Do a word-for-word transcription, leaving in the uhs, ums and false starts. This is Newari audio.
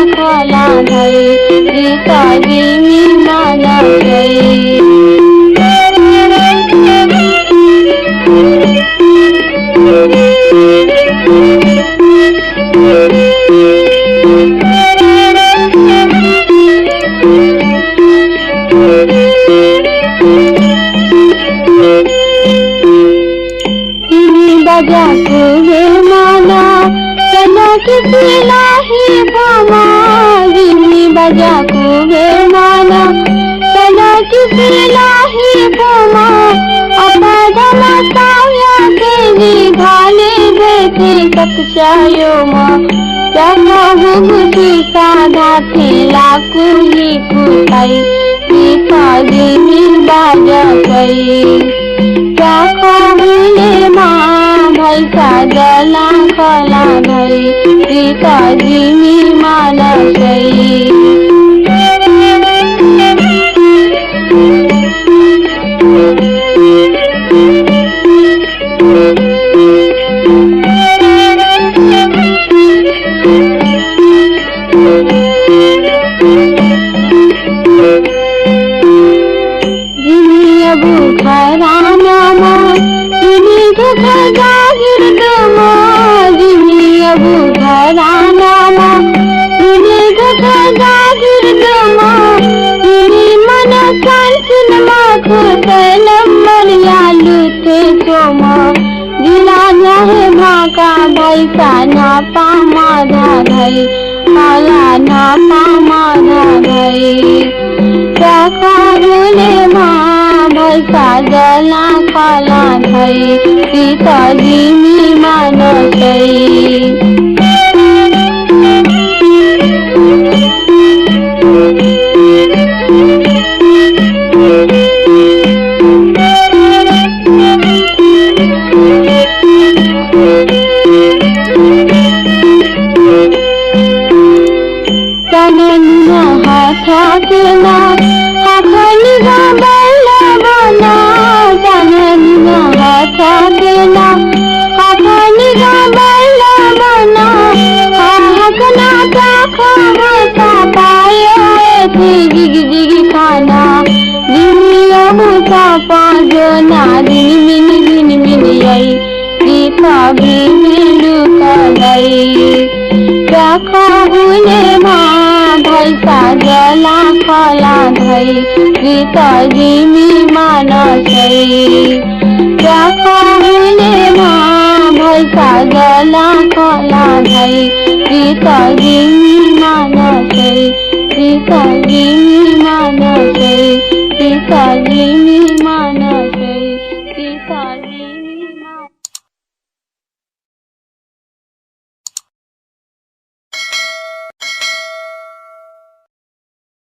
खला धइ, जितः जिमि मानसय्। जिमि बाज्याकु हे माना, तनकि सिला हि फमा। जिमि बाज्याकु हे माना, तनकि सिला हि फमा। अपाधमा साया केली घाले भेटे सकस्यायोमा। त्याखा हुगु सिसा धाथे लाकु हि कुताइ। जितः जिमि बाज्याकय्। त्याखा हुलेमा भैसा जला खला धइ, जितः जिमि मानसय्। जिमि अबु घरानामा, जिमि थ्व जागिर दुमा। जिमि अबु घरानामा, जिमि थ्व जागिर दुमा। जिमि मन सान्सिन मखु, सैलम मरिया लुथे च्वमा। जिला न्ह्याः हे भाका भैसा न्हापा मधा धइ, खला न्हापा मधा धइ। त्याखा हुलेमा भैसा जला खला धइ, जितः जिमि मानसय्। तननिना हाथा केना, हाखनिगा बल्ला बना। तननिना हाथा केना, हाखनिगा बल्ला बना। हाखना ताखा भसा पाया एथि जिगि जिगि खाना। जिमि अबु सापा ज्वना, जिनिमिनि जिनिमिनि याइ। जितः जिमि लुका दइ। त्याखा हुलेमा भैसा जला खला धइ, जितः जिमि मानसय्। त्याखा हुलेमा भैसा जला खला धइ, जितः जिमि